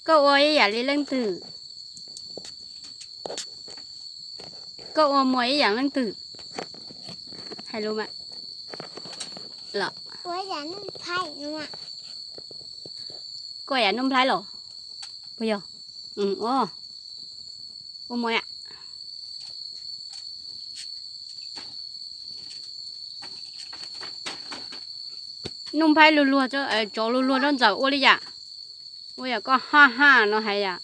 Koj ua ib yam li leej twg? Koj ua muag ib yam leej twg? Hais lus mas. Los, koj yam Nuj Nplhaib los? Puas yog? Ua, ua muag. Nuj Nplhaib luag luag, tsov luag luag rau Ntxawm ua li yam, ua yam koj ha ha no hais yam.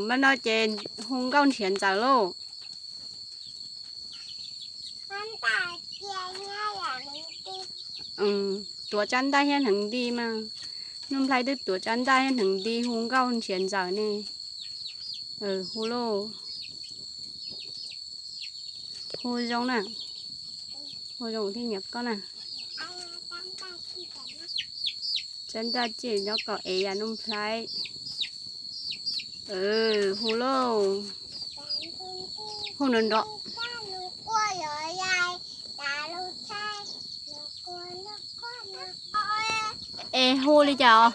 Mas no ces hu nkauj nrhiav Ntxawm lauj. Tuav tsab ntaj thiab hneev nti mas. Nuj Nplhaib twb tuav tsab ntaj thiab hneev nti hu nkauj nrhiav Ntxawm ne. Hu lauj. Hu zoo na. Hu zoo thiaj nyiam koj na. Tsab ntaj ces nyob kom ev yam Nuj Nplhaib. Hu lauj. Hu nrov nrov. Es hu li cas os?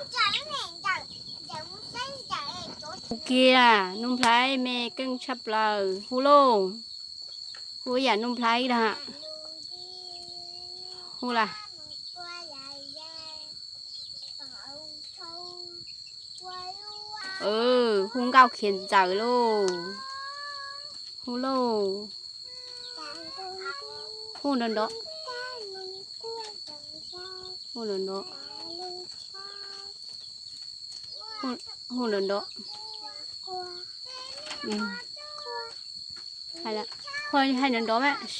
Hu kiag, Nuj Nplhaib me keej tshaj plaws, hu lauj. Hu yam Nuj Nplhaib dag. Hu las. Hu nkauj khiav Ntxawm lauj. Hu lauj. Hu nrov nrov. Hu nrov nrov. Hu nrov nrov. Hais nrov nrov mas.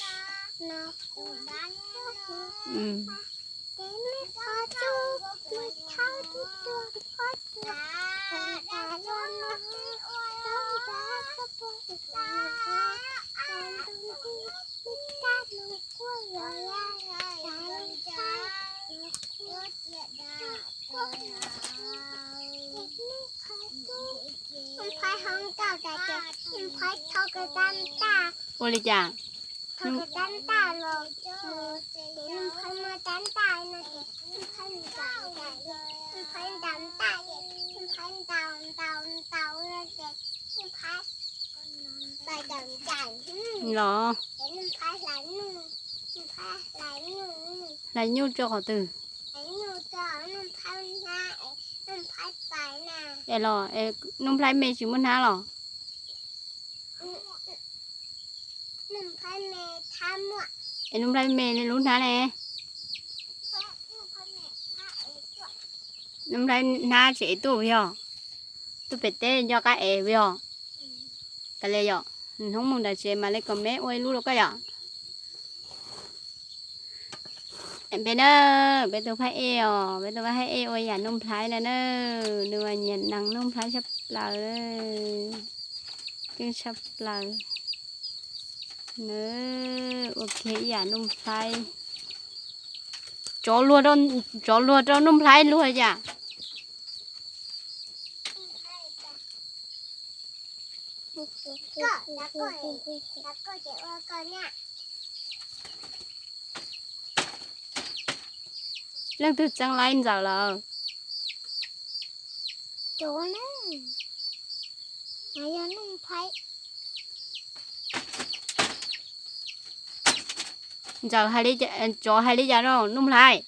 Ua li cas? Los. Hlais nyuj rau qhov twg? Es los, Nuj Nplhaib me tsis muaj hnab los? Es Nuj Nplhaib me lub hnab ne? Nuj Nplhaib hnab tsis ev tuaj yog? Tuaj pem teb nco qab ev yog? Kav liam yom, hnub mus nram tsev mam li kom meb ua ib lub rau koj yom. Peb na, peb tus phab ej os, peb tus phab ej ua yam Nuj Nplhaib na na, nws mas nyiam nees Nuj Nplhaib tshaj plaws, keej tshaj plaws. Nws ua kiag ib yam Nuj Nplhaib. Tsov luag, tsov luag rau Nuj Nplhaib luag yam. Leej twg txeeb laib Ntxawm lawm? Ntxawm hais li, tsov hais li cas rau Nuj Nplhaib?